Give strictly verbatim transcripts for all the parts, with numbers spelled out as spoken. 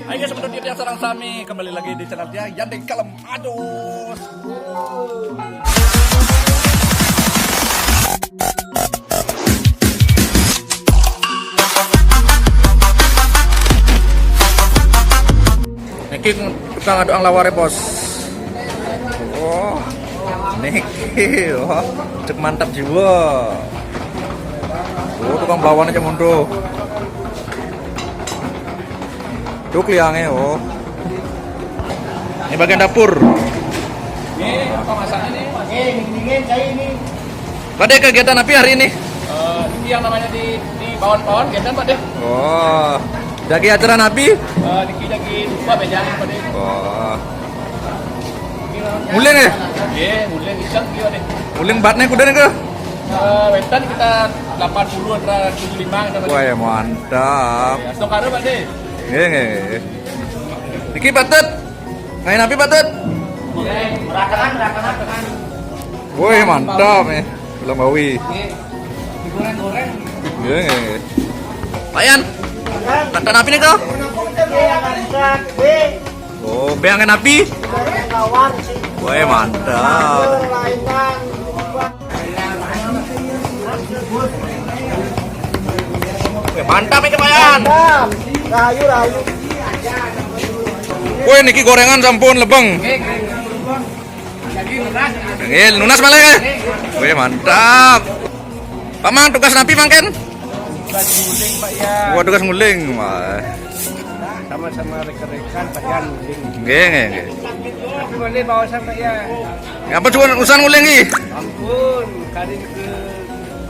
Hai guys, semeton titiang sareng sami, kembali lagi di channel tiang, Yanding Kalem Adus. Niki tukang aduk laware, Bos. Oh, niki, oh, cek mantap jiwa. Oh, tukang belawane cek mundur. Tuh liange, oh. Ini bagian dapur. Ini apa masaknya nih, Mas? Eh, dingin, dingin, saya ini. Pade, kegiatan ape hari ini? Eh, ini yang namanya di, di bawon-bawon, kegiatan, Pade. Oh. Jagi acara ape? Eh, niki jagi lupa beja, Pade. Oh. Nguling ya? Ye, nguling iseng dia deh. Nguling batne kuda nih ke? Eh, wetan kita delapan puluh antara tujuh lima kita tadi. Wah, ya mantap. Ya, stok ada, Pade. Nggih, nggih, nggih. Niki patut. Ngain ape patut? Rakanan, rakanan, rakanan. Woi, mantap ya. Belum bawi. Digoreng-goreng. Nggih, nggih, nggih. Pak Yan, kata napi nih kau? Iya, masak, Bing. Oh, beangan api? Bawang sih. Woi, mantap. Lainan. Woi, mantap ini, Pak Yan. Mantap. Rayu, rayu. Woi, niki gorengan sampun lebeng. Nggih, nunas malah ya. Woi, mantap. Pak Mang, tugas napi mangken? Tugas nguling, Pak Yan. Wah, tugas nguling. Wah. Sama-sama rekan-rekan, Pak Yan, nguling. Nggih, nggih, nggih. Tapi boleh bawa sampai ya. Ngapa cuma urusan nguling iki? Ampun, kali ke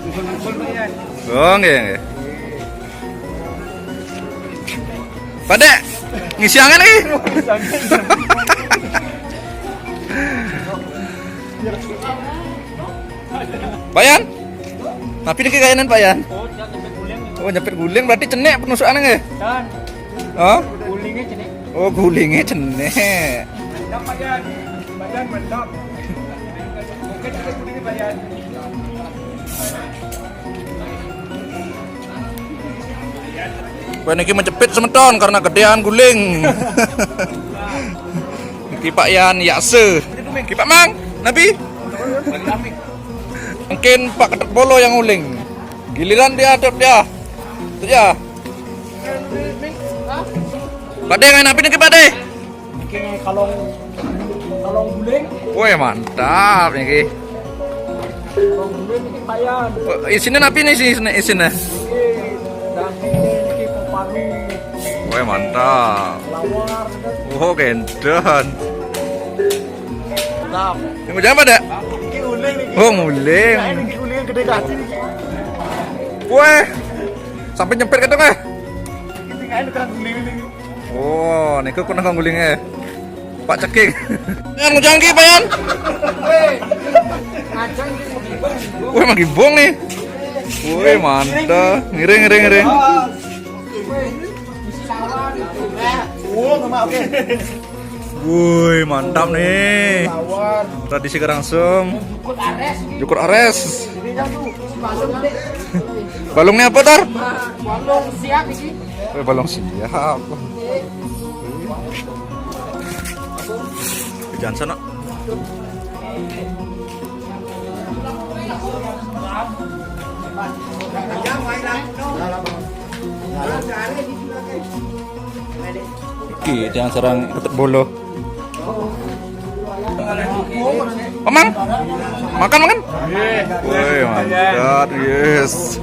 ngusul-ngusul, Pak Yan. Oh, nggih, nggih. Pade, ngisi angen iki. Pak Yan? Napi niki kayanan, Pak Yan? Oh, dia nyepit guling. Oh, nyepit guling berarti cenik penusukane nggih? Dan Hah? Gulingnya cenik. Oh, gulingnya cenik. Mantap, Pak Yan. Pak Yan, mantap. Oke, kita gulingnya, Pak Yan. Kowe niki mencepit semeton karena gedean guling. Niki Pak Yan Yakse. Niki Pak Mang, napi? Mungkin Pak Ketek Bolo yang nguling. Giliran dia, Dep, dia. Itu dia. Pade, ngain api niki, Pade? Niki kalong, kalong guling. Woi, mantap niki. Kalong guling niki, Pak Yan. Oh, isine napi nih sih, isine, isine? Niki daging, niki paru-paru. Woi, mantap. Lawar, kan. Oh, gendon. Mantap. Yang hujan pada? Niki guling niki. Oh, nguling. Nah, niki guling gede kaki niki. Woi. Sampai nyempit gitu, eh? Ini kayak tukang guling ini. Oh, niku kena kang gulinge. Pak Ceking. Yang ngujang ki, Pak Yan? Woi, magibong nih. Woi, mantap. Ngiring, ngiring, ngiring. Woi, mantap nih. Tradisi Karangsem. Jukut ares. Balungnya apa, Tar? Balung siap iki. Eh, balung siap. Jangan sana. Oke, jangan serang Ketek Bolo. Mamang, makan, makan. Woi, mantap, yes.